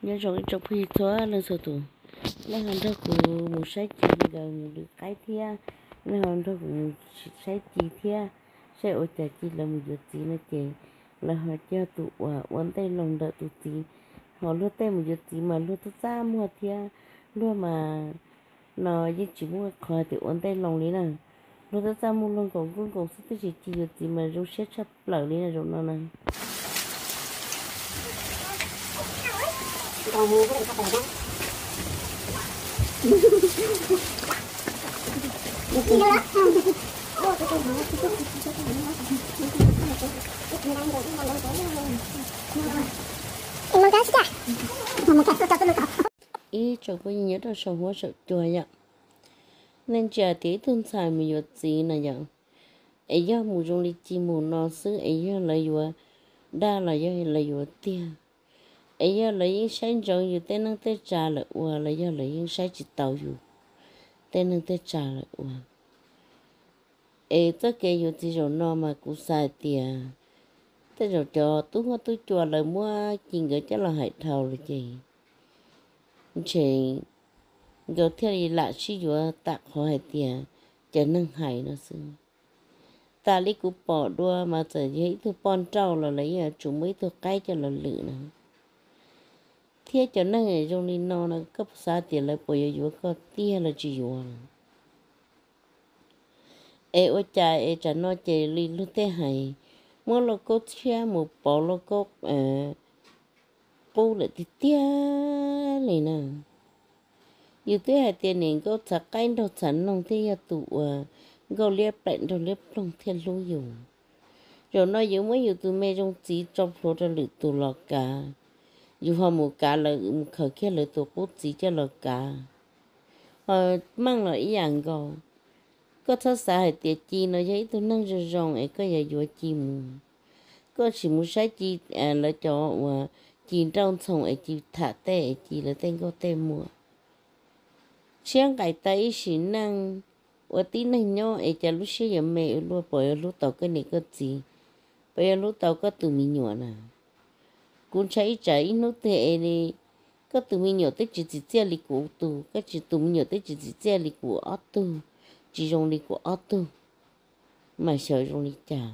Nyob zoo ib tsoom phooj ywg txhua leej txhua tus, nej ho nrog kuv mus saib Ci nkawd mus lwm qaib thiab, nej ho nrog kuv mus saib Ci thiab, saib ua cas Ci lawv mus yuav txiv no ces lawv ho coj tus uas ua ntej loo ntawm tus txiv, ho luag tej mus yuav txiv mas luag txaj txaj muag thiab, luag mas no yeej tsis muaj qhov tias ua ntej loo li na. Luag txaj txaj muag luag nkaus nkuj nkaus xwb, tab sis Ci yuav txiv mas zoo siab tshaj plaws li na zaum no na. Ib tsoom phooj ywg nyob rau saum huab saum cua yom, nej ntsia tias ib tug ntxhais mus yuav txiv na yom, es yog mus zoo li Ci mus no xwb es yog lawv yuav daj los yog lawv yuav tiag, es yog lawv yeej saib ntsoov yus tej neej tej tsa lawm ua los yog lawv yeej saib tsis taus yus tej neej tej tsa lawm ua. Es txoj kev yuav txiv zaum no mas kuv xav hais tias tej zaum cov tub huab tub cua lawv muab Ci nkawd coj los hais dhau lawm ces ntshe nkawd thiaj li lam sib yuav tam qhov hais tias cov neeg hais no xwb. Tas li kuv pom dua mas txawm yog ib tug poj nrauj los lawv yeej yuav tsum muaj ib tug qaib coj los lwm na. Thiab cov neeg zoo li no no koj xav tias lawv puas yuav yuav koj tiag los tsis yuav? Es ua cas es tsam no ces li luag tej hais, muab lauj kaub tshiab mus pauv lauj kaub qub lawm tiag tiag li na. Yus twb hais tias niam nkauj txhav qaib nraug txhav noog thiaj yog tus uas nkauj liab plaim nraug liab ploog thiaj hlub yus. Zaum no yuav muab yus tus me zoo txiv tso plhuav rau lwm tus los kav, yus ho mus kav lawv, mus khaws kiag lawv tus qub txiv coj los kav. Ho meej los ib yam nkaus, koj txhob xav hais tias Ci no yog ib tug neeg zoo zoo es koj yuav yuav Ci mus. Koj sim mus saib Ci, lawv cov uas Ci nrauj ntxhoo es Ci tham tej es Ci lawv tej nkauj tej muam, tshiab nqaim tas ib sim neej ua tib neeg nyob es cas lub siab yuav me ua luaj, puas yuav hlub tau koj niam koj txiv, puas yuav hlub tau koj tus me nyuam na? Kuv ntshai ib tsam ib hnub twg es li koj tus me nyuam twb tsis txim txiaj li kuv tus, koj tus me nyuam twb tsis txim txiaj li kuv ob tug, tsis zoo li kuv ob tug, mas xyov zoo li cas.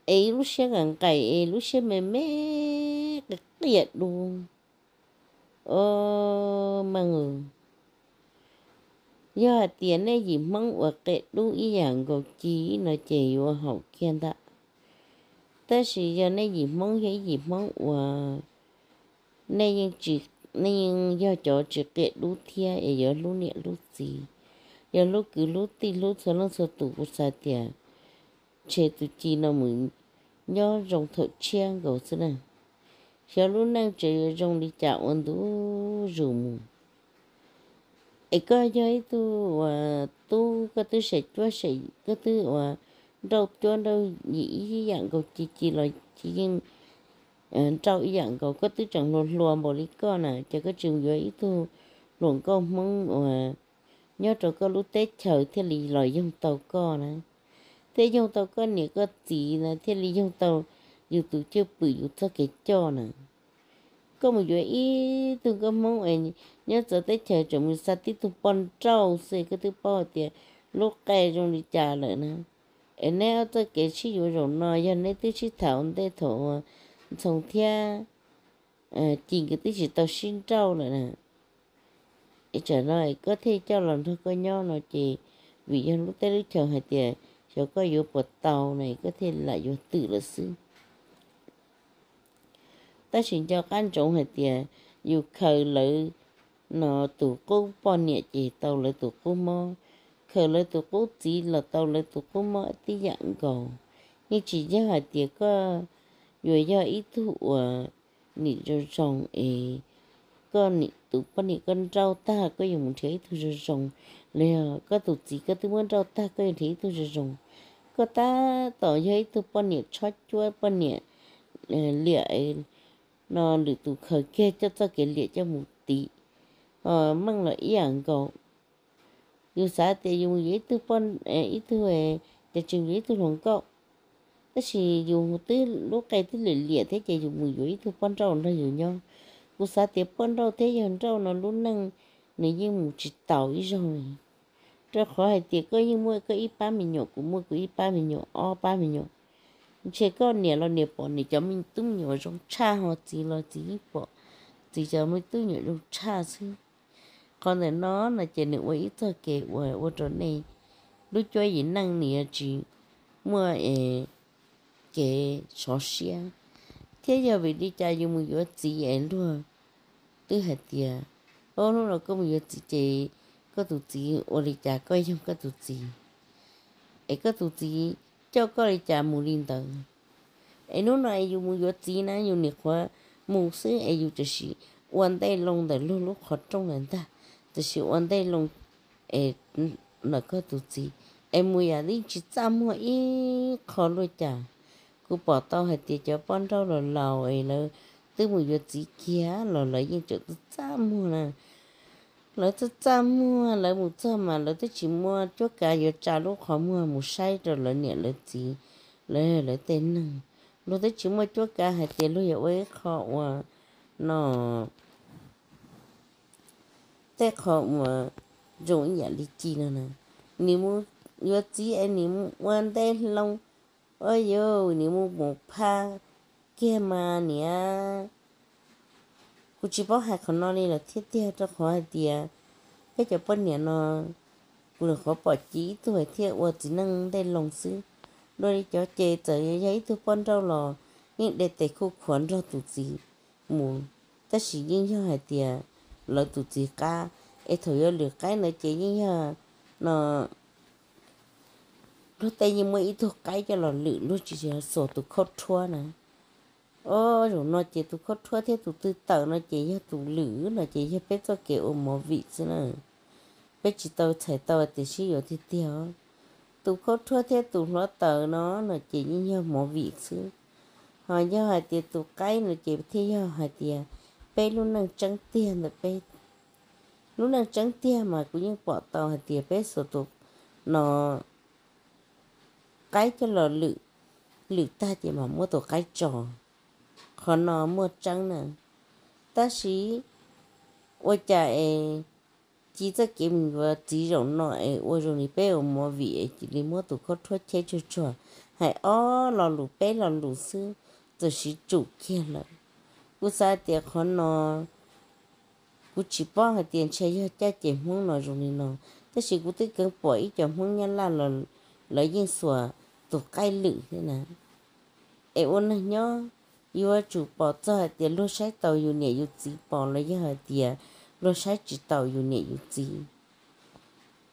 Es lub siab nqaim nqaim es lub siab me me qias qias dub. O, meej, yog hais tias nej yim Hmoob uas qias dub ib yam nkaus Ci no ces yuav haum kiag ntag. Tab sis yog nej yim Hmoob yog ib yim Hmoob uas nej yeej, nej yeej yog cov tsis qias dub thiab es yuav hlub niam hlub txiv, yog hlub kwv hlub tij hlub txhua leej txhua tus, kuv xav tias ntshe tus Ci no mus nyob zoo thaum tshiab nkaus xwb na. Xyov lub neej tsev yuav zoo li cas ua ntu zus mus. Es koj yog ib tug uas tub, koj twb sem cuab sem, koj twb uas nrauj cuab nrauj yim ib yam nkaus Ci, Ci los Ci yeej nrauj ib yam nkaus, koj twb tseem hluas hluas npaum li koj na, ces koj tsis yuav ib tug hluas nkauj Hmoob uas nyob rau koj lub teb chaws thiaj li los yoog tau koj na. Thiaj yoog tau koj niam koj txiv na, thiaj li yoog tau yus tus cwj pwm yus txoj kev coj na. Koj mus yuav ib tug nkauj Hmoob es nyob txawv teb chaws tseem mus xa tib tug poj nrauj xwb, koj twb paub hais tias lub qe zoo li cas lawm na. Es neb ob txoj kev sib yuav zaum no yog neb twb sib tham ua ntej thaum ntxhoo thiab Ci nkawd twb tsis tau sib nrauj lawm na. Es tsam no koj thiaj coj los nrog koj nyob no ces vim yog lub teb lub chaws hais tias xyov koj yuav puas tau na, koj thiaj lam yuav twm lawm xwb. Tab sis nco qab ntsoov hais tias yus khaws lawv no tus qub poj niam ces tau lawv tus qub mob, khaws lawv tus qub txiv los tau lawv tus qub mob tib yam nkaus. Yeej tsis yog hais tias koj yuav yog ib tug uas nim zoo zoo es koj tus poj niam koj nrauj tag koj yuav mus nrhiav ib tug zoo zoo, los yog koj tus txiv koj twb muab nrauj tag koj yuav nrhiav ib tug zoo zoo. Koj tab tom yog ib tug poj niam tshob cuab poj niam liam no lwm tus khaws kiag coj txoj kev liam coj mus tiv. Ho meej los ib yam nkaus. Yus xav tias yus mus yuav ib tug poj, ib tug, ces tsis yuav ib tug hluas nkauj. Tab sis yus twb lub qe twb liam liam thiab ces yus mus yuav ib tug poj nrauj nrog yus nyob. Kuv xav tias poj nrauj thiab yawg nrauj no lub neej nws yeej mus tsis taus ib zaug li, rau qhov hais tias koj yeej muaj koj ib pab me nyuam, kuv muaj kuv ib pab me nyuam, ob pab me nyuam. Ntshe koj niam los niam pom niam cov me tub me nyuam zoo tshaj ho txiv los txiv yeej pom txiv cov me tub me nyuam zoo tshaj xwb. Qhov ntawm no no ces nws ua ib txoj kev uas ua rau nej lub cuab yim neej nws yuav tsis muaj kev sov siab. Thiab yog vim li cas yus mus yuav txiv es luag twb hais tias, o, hnub no koj mus yuav txiv ces koj tus txiv ua li cas koj yoog koj tus txiv, es koj tus txiv coj koj li cas mus li ntawd. Es hnub no es yus mus yuav txiv na yus nim qhuav mus xwb es yus tam sim ua ntej loo ntawm luag lub qhov rooj lawm ntag, tam sim ua ntej loo es ntawm koj tus txiv, es mus yam li tsis txaj muag ib qho luaj cas. Kuv pom tau hais tias cov poj nrauj los laus es lawv twb mus yuav txiv kiag los lawv yeej tseem txaj txaj muag na. Lawv txaj txaj muag, lawv mus txog mas lawv twb tsis muaj cuab kav yuav tsa lub qhov muag mus saib rau lawv niam lawv txiv, lawv lawv tej neeg. Luag twb tsis muaj cuab kav hais tias luag yuav ua ib qho uas no, tej qho uas zoo ib yam li ci no na. Nim mus yuav txiv es nim mus ua ntej loo, ua yus nim mus mus phaj kiag mas niam. Kuv tsis paub hais qhov no li lawm thiab tiag rau qhov hais tias peb cov poj niam no, kuv nyuam qhuav pom ci ib tug thiaj ua txiv neej ntej loo xwb. Dua li cov ces txawm yog ib tug poj nrauj los yeej de tes khuj khuav nrog tus txiv mus, tab sis yeej yog hais tias lawv tus txiv qab, es thaum yuav lwm qaib ntawd ces yeej yog no luag tej yeej muab ib tug qaib coj los lwm, luag tsis yog xuas tus khaub rhuab na. O, zaum no ces tus khaub rhuab thiab tus tw tawm no ces yog tus lwm no ces yog peb txoj kev ua movie xwb na. Peb tsis tau txhais tau tias sib yuav tiag tiag. Tus khaub rhuab thiab tus hluav taws no no ces yeej yog movie xwb. Ho yog hais tias tus qaib no ces thiaj yog hais tias peb lub neej tseeb tiag ntawm peb. Lub neej tseeb tiag mas kuv yeej pom tau hais tias peb xuas tus no qaib coj los lwm, lwm tag ces mam muab tus qaib tso. Qhov no muaj tseeb na. Tab sis ua cas es ci txoj kev mus yuav txiv zaum no es ua zoo li peb ua movie es cia li muab tus khaub rhuab cheb tsuag tsuag, hais ob lo lus peb lo lus xwb, txawm siv tsum kiag lawm. Kuv xav tias qhov no kuv tsis paub hais tias ntshe yog caj ces Hmoob no zoo li no, tab sis kuv twb keev pom ib co Hmoob Nyab Laj los lawv yeej xuas tus qaib lwm thiab na. Es ua neeg nyob yuav tsum pom txog hais tias luag saib taus yus niam yus txiv pom los yog hais tias luag saib tsis taus yus niam yus txiv.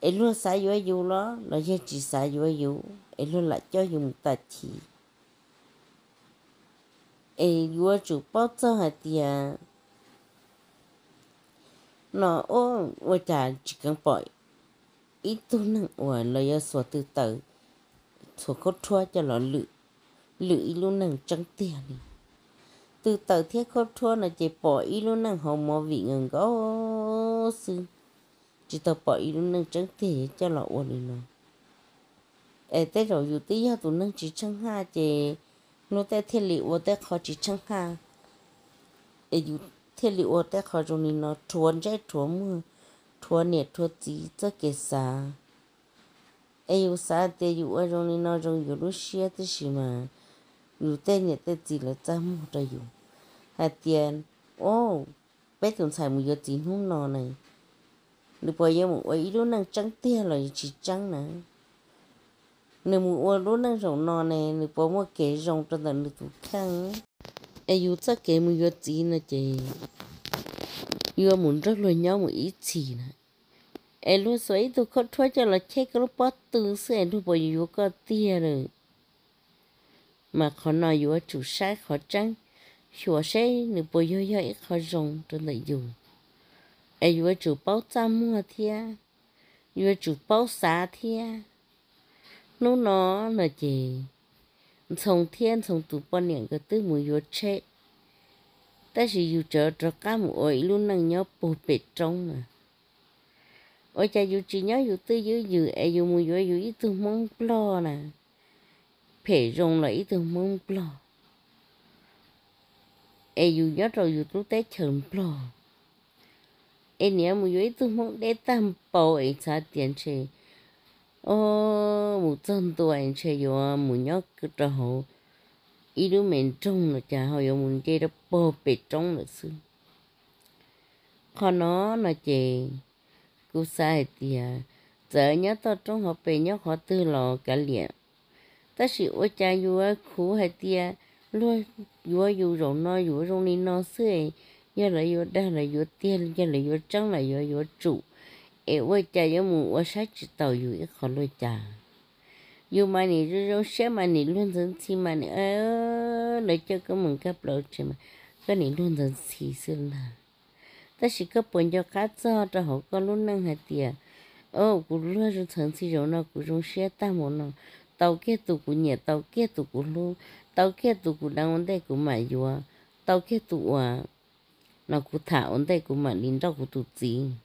Es luag xav yuav yus los los yog tsis xav yuav yus es luag lam coj yus mus tag chim. Es yuav tsum paub txog hais tias no ua cas tsis keev pom ib tug neeg uas lawv yuav xuas tw tawm, xuas khaub rhuab coj los lwm, lwm ib lub neej tseeb tiag li. Tw tawm thiab khaub rhuab no ces pom ib lub neej hauv movie nkaus nkaus xwb, tsis tau pom ib lub neej tseeb tiag coj los ua li no. Es tej zaum yus twb yog tus neeg tsis tsheej haj ces hnub tej thiaj li ua tej qho tsis tsheej haj, es yus thiaj li ua tej qho zoo li no rhuav ntsej rhuav muag, rhuav niam rhuav txiv txoj kev xav. Es yus xav tias yus ua zoo li no zoo yus lub siab tib si mas yus tej niam tej txiv lawv txaj muag rau yus hais tias, o, peb tus ntxhais mus yuav txiv hnub no ne, nws puas yuav mus ua ib lub neej tseeb tiag los yus tsis tseeb na? Nws mus ua lub neej zaum no ne, nws puas muaj kev zoo rau ntawm nws tus kheej? Es yus txoj kev mus yuav txiv no ces yuav mus nrog luag nyob mus ib txhis na, es luag xuas ib tug khaub rhuab coj los cheb koj lub pob tw xwb es luag puas yuav yuav koj tiag lawm? Mas qhov no yuav tsum saib qhov tseeb, xyuas seb nws puas yog yog ib qho zoo rau ntawm yus. Es yuav tsum paub txaj muag thiab, yuav tsum paub xav thiab. Hnub no no ces Ntxhoo thiab Ntxhoo tus poj niam nkawd twb mus yuav tsheb, tab sis yus tseem rov qab mus ua ib lub neej nyob puag pem roob na. Ua cas yus tsis nyob yus twj ywm es yus mus yuav yus ib tug Hmoob Nplog na? phem zoo los ib tug Hmoob Nplog, es yus nyob rau yus lub teb chaws Nplog, es niam mus yuav ib tug Hmoob deb tag npaum es xav tias ntshe, o, mus txog ntua es ntshe yuav mus nyob rau hauv ib lub me nroog los cas ho yuav mus nce rau pog pem roob lawm xwb. Qhov no no ces kuv xav hais tias txawm nyob toj roob hauv pes nyob qhov twg los kav liam, tab sis ua cas yuav khuv hais tias luag yuav yus zaum no yuav zoo li no xwb, yog lawv yuav dag los yuav tiag, yog lawv yuav tseeb los yuav yuav tsum, es ua cas yuav mus ua saib tsis taus yus ib qho luaj cas. Yus mas nim zoo zoo siab mas nim luag ntxhi ntxhi mas nim, lawv coj koj mus nkag plaws tsev mas koj nim luag ntxhi ntxhi xwb ntag. Tab sis koj puas nco qab txog rau hauv koj lub neej hais tias, o, kuv luag zoo ntxhi ntxhi zaum no kuv zoo siab tag npaum no, tau kiag tus kuv nyiam, tau kiag tus kuv hlub, tau kiag tus kuv deev ua ntej kuv mam yuav, tau kiag tus uas no kuv tham ua ntej kuv mam li nrauj kuv tus txiv.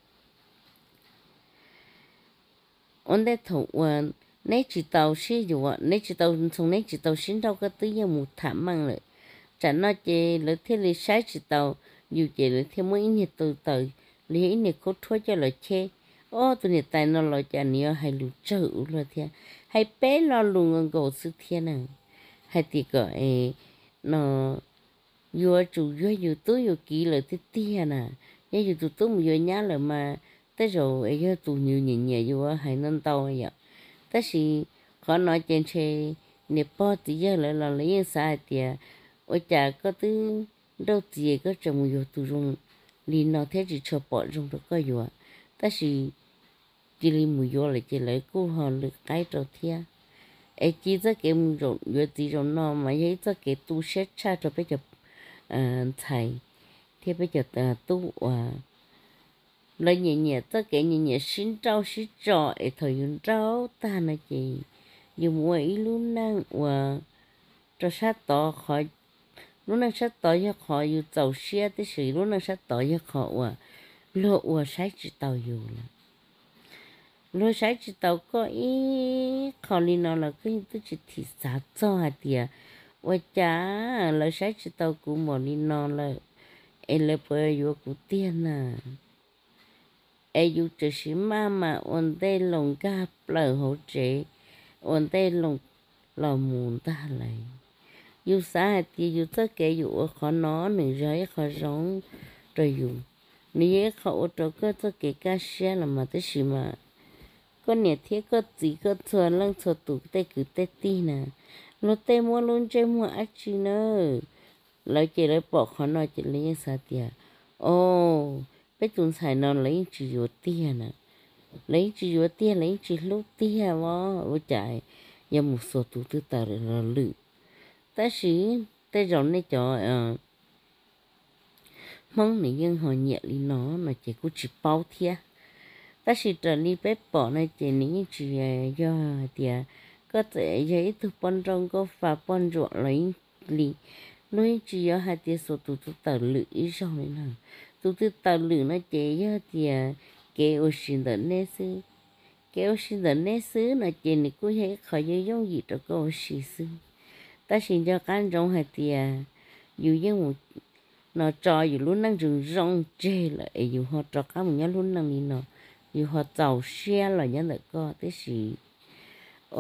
Ua ntej thaum uas neb tsis tau sib yuav, neb tsis tau ntxhoo, neb tsis tau sib nrauj koj twb yeej mus tham meej lawm. Tsam no ces lawv thiaj li saib tsis taus yus ces lawv thiaj muab ib niag tu taws los yog ib niag khaub rhuab coj los cheb. Ob tug niam tais no los cas nws yuav hais lus tsawg ua luaj thiab, hais peb lo lus nkaus nkaus xwb thiab na. Hais tias kom no yuav tsum yog yus tub yus kiv lawm tiag tiag na. Yog yus tus tub mus yuav nyab lawm mas tej zaum es yog tus nws nyiam nyiam yus hais ntau ntau yom. Tab sis qhov no ces ntshe niam pog txiv yawg lawv los lawv yeej xav hais tias ua cas koj twb nrauj txiv koj tseem mus yuav tus zoo li no thiab tsis tshua pom zoo rau koj yuav, tab sis cia li mus yuav lawm ces lawv kuj ho lwm qaib rau thiab. Es cia txoj kev mus yuav txiv zaum no mas yog ib txoj kev tu siab tshaj rau peb cov ntxhais thiab peb cov tub uas lawv nyiam nyiam txoj kev nyiam nyiam sib nrauj sib tso es thaum yus nrauj tag no ces yus mus ua ib lub neej uas rau sab tod qhov, lub neej sab tod yog qhov yus txaus siab, tab sis lub neej sab tod yog qhov uas luag ua saib tsis taus yus lawm. Luag saib tsis taus koj ib qho li no los koj yeej twb tsis thim xav txog hais tias ua cas lawv saib tsis taus kuv npaum li no lawm es lawv puas yuav kuv tiag na. Es yus tseem siv maj mam ua ntej los nkag plaws hauv tsev, ua ntej los mus ntag lauj. Yus xav hais tias yus txoj kev yus ua qhov no nws yog ib qho zoo rau yus, nws yog ib qho ua rau koj txoj kev kaj siab los mas tab sis mas koj niam thiab koj txiv koj txhua leej txhua tus tej kwv tej tij na, luag tej muaj lub ntsej muag dab tsi na, lawv ces lawv pom qhov no ces lawv yeej xav tias, o, peb tus ntxhais no lawv yeej tsis yuav tiag na, lawv yeej tsis yuav tiag, lawv yeej tsis hlub tiag os, ua cas yuav mus xuas tus twg tawm los lwm. Tab sis tej zaum nej cov Hmoob nws yeej ho nyiam li no no ces kuj tsis paub thiab. Tab sis raws li peb pom no ces nws yeej tsis yog hais tias koj txawm yog ib tug poj nrauj nkauj fa poj ntsuam los yeej li, luag yeej tsis yuav hais tias xuas tus twg tawm lwm ib zaug li na. Tus twg tawm lwm no ces yog tias kev ua si ntawm nej xwb. Kev ua si ntawm nej xwb no ces nws kuj yog ib qho yooj yooj yim rau koj ua si xwb. Tab sis nco qab ntsoov hais tias yus yeej mus no tso yus lub neej zoo zoo tseg lawm es yus ho rov qab mus nyob lub neej li no, yus ho txaus siab los nyob ntawm koj tib si.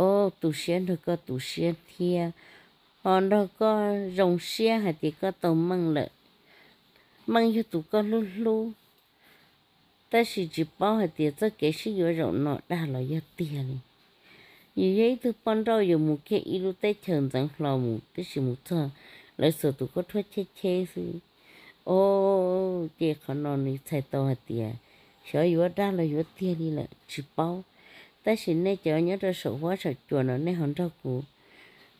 O, tu siab nrog koj tu siab thiab, ho nrog koj zoo siab hais tias koj tau meej lawm. Meej yog tus koj hlub hlub, tab sis tsis paub hais tias txoj kev sib yuav zaum no dag los yog tiag li. Yus yog ib tug poj nrauj yus mus kiag ib lub teb chaws ntxeev hlo mus tib si mus txog lawv xuas tus khaub rhuab cheb cheb xwb. O, ces qhov no nws txhais tau hais tias xyov yuav dag los yuav tiag li lawm tsis paub. Tab sis nej cov nyob rau saum huab saum cua no nej ho nrog kuv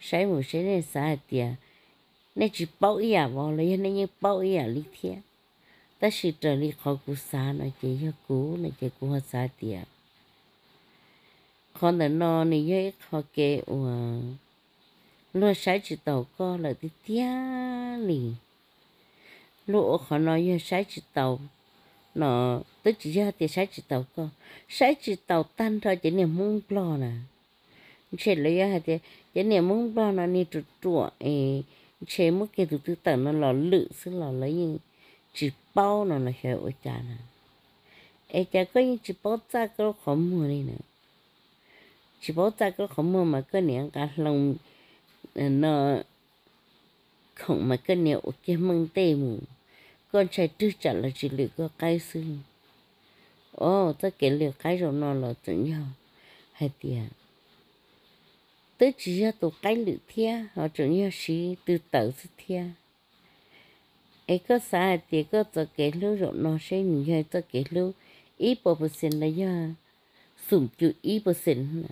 saib mus seb nej xav hais tias nej tsis paub ib yam vos los yog nej yeej paub ib yam li thiab. Tab sis raws li qhov kuv xav no ces yog kuv no ces kuv ho xav tias qhov ntawm no nws yog ib qho kev uas luag saib tsis taus koj lawm tiag tiag li. Luag ua qhov no yog saib tsis taus no, twb tsis yog tias saib tsis taus koj, saib tsis taus tag nrho cov niag Hmoob Nplog na. Ntshe lawv yuav hais tias cov niam Hmoob Nplog no niag ruam ruam es ntshe muab kiag tus tw tawm no los lwm xwb los lawv yeej tsis paub no los xyov ua cas na. Es cas koj yeej tsis paub txaj koj lub qhov muag li na? Tsis paub txaj koj lub qhov muag mas koj niam nqa hlo no khoom mas koj niam ua kiag meej ntej mus, koj ntshai rwg tsam los tsis lwm koj qaib xwb. Os, txoj kev lwm qaib zaum no los tseem yog hais tias twb tsis yog tus qaib lwm thiab ho tseem yog siv tw tawm xwb thiab. Es koj xav hais tias koj txoj kev hlub zaum no seb nws yog txoj kev hlub ib puas percent los yog xum cum ib percent na.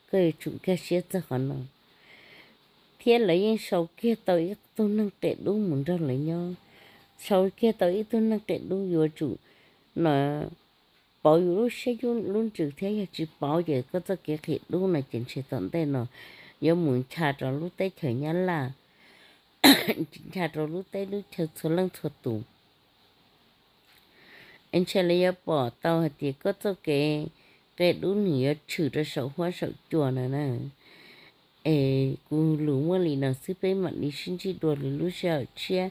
Koj yuav tsum nkag siab txog qhov no. Thiab lawv yeej sau kiag tau ib tug neeg qia dub mus nrog lawv nyob, sau kiag tau ib tug neeg qia dub yuav tsum no pauv yus lub siab lub ntsws thiab yog tsis pauv ces koj txoj kev qia dub no ces ntshe tom ntej no yuav mus ncha rau lub teb chaws Nyab Laj, ncha rau lub teb lub chaw txhua leej txhua tus. Es ntshe lawv yuav pom tau hais tias koj txoj kev qia dub nws yuav tshwm rau saum huab saum cua no na. Es kuv lus muaj li no xwb, peb mam li sib ntsib dua lwm lub sij hawm tshiab.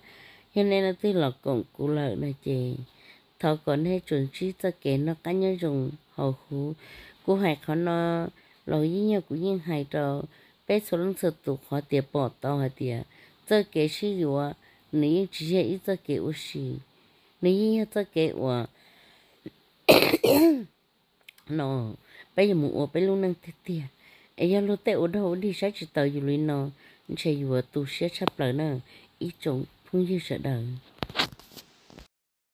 Yog nej leej twg los koom kuv lawm no ces thov kom nej tsuas ntsib txoj kev noj qab nyob zoo hauv huv. Kuv hais qhov no los yeej yog kuv yeej hais rau peb txhua leej txhua tus qhov tias pom tau hais tias txoj kev sib yuav nws yeej tsis yog ib txoj kev ua si, nws yeej yog txoj kev uas no peb yuav mus ua peb lub neej tiag tiag. Es yog luag tej ua dog ua dig saib tsis taus yus li no, ntshe yuav tu siab tshaj plaws na ib tsoom phooj ywg sawv daws.